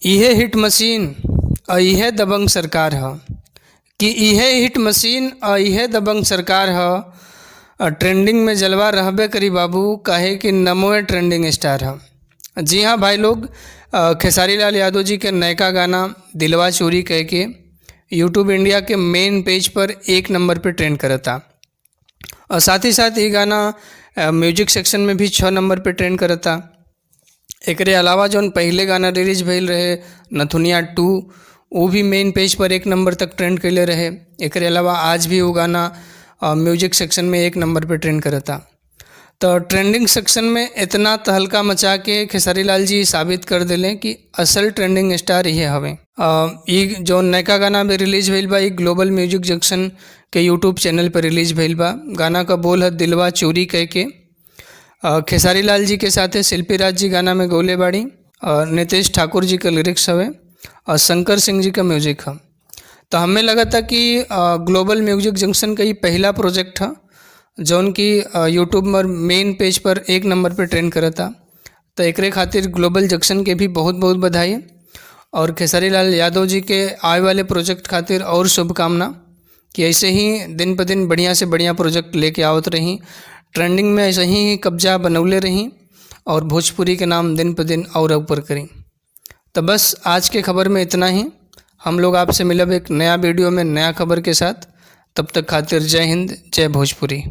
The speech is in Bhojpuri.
इहे हिट मशीन आ इहे दबंग सरकार ह कि इहे हिट मशीन आ इहे दबंग सरकार ह। आ ट्रेंडिंग में जलवा रहबे करी बाबू, काहे कि नमोए ट्रेंडिंग स्टार ह। जी हाँ भाई लोग, खेसारी लाल यादव जी के नयका गाना दिलवा चोरी कह के यूट्यूब इंडिया के मेन पेज पर एक नंबर पे ट्रेंड करता और साथ ही साथ ये गाना म्यूजिक सेक्शन में भी 6 नंबर पे ट्रेंड करता। एकरे अलावा जौन पहिले गाना रिलीज भइल रहे नथुनिया 2, वो भी मेन पेज पर एक नंबर तक ट्रेंड कइले रहे। एकरे अलावा आज भी वो गाना म्यूजिक सेक्शन में एक नंबर पे ट्रेंड करता। तो ट्रेंडिंग सेक्शन में इतना तहलका मचा के खेसारी लाल जी साबित कर दिले कि असल ट्रेंडिंग स्टार ये हवे। ई जौन नयका गाना भी रिलीज भइल बा, ई ग्लोबल म्यूजिक जंक्शन के यूट्यूब चैनल पर रिलीज भइल बा। गाना का बोल है दिलवा चोरी कह के। खेसारी लाल जी के साथे शिल्पी राज जी गाना में गौले बाड़ी और नितेश ठाकुर जी का लिरिक्स हवे और शंकर सिंह जी का म्यूजिक ह। तो हमें लगा था कि ग्लोबल म्यूजिक जंक्शन का ही पहला प्रोजेक्ट है जौन कि यूट्यूब पर मेन पेज पर एक नंबर पे ट्रेंड करता। तो एकरे खातिर ग्लोबल जंक्शन के भी बहुत बहुत बधाई और खेसारी लाल यादव जी के आए वाले प्रोजेक्ट खातिर और शुभकामना कि ऐसे ही दिन ब दिन बढ़िया से बढ़िया प्रोजेक्ट लेके आवत रही, ट्रेंडिंग में ऐसे ही कब्जा बनौले रही और भोजपुरी के नाम दिन ब दिन और ऊपर करी। तो बस आज के खबर में इतना ही। हम लोग आपसे मिलब एक नया वीडियो में नया खबर के साथ। तब तक खातिर जय हिंद, जय भोजपुरी।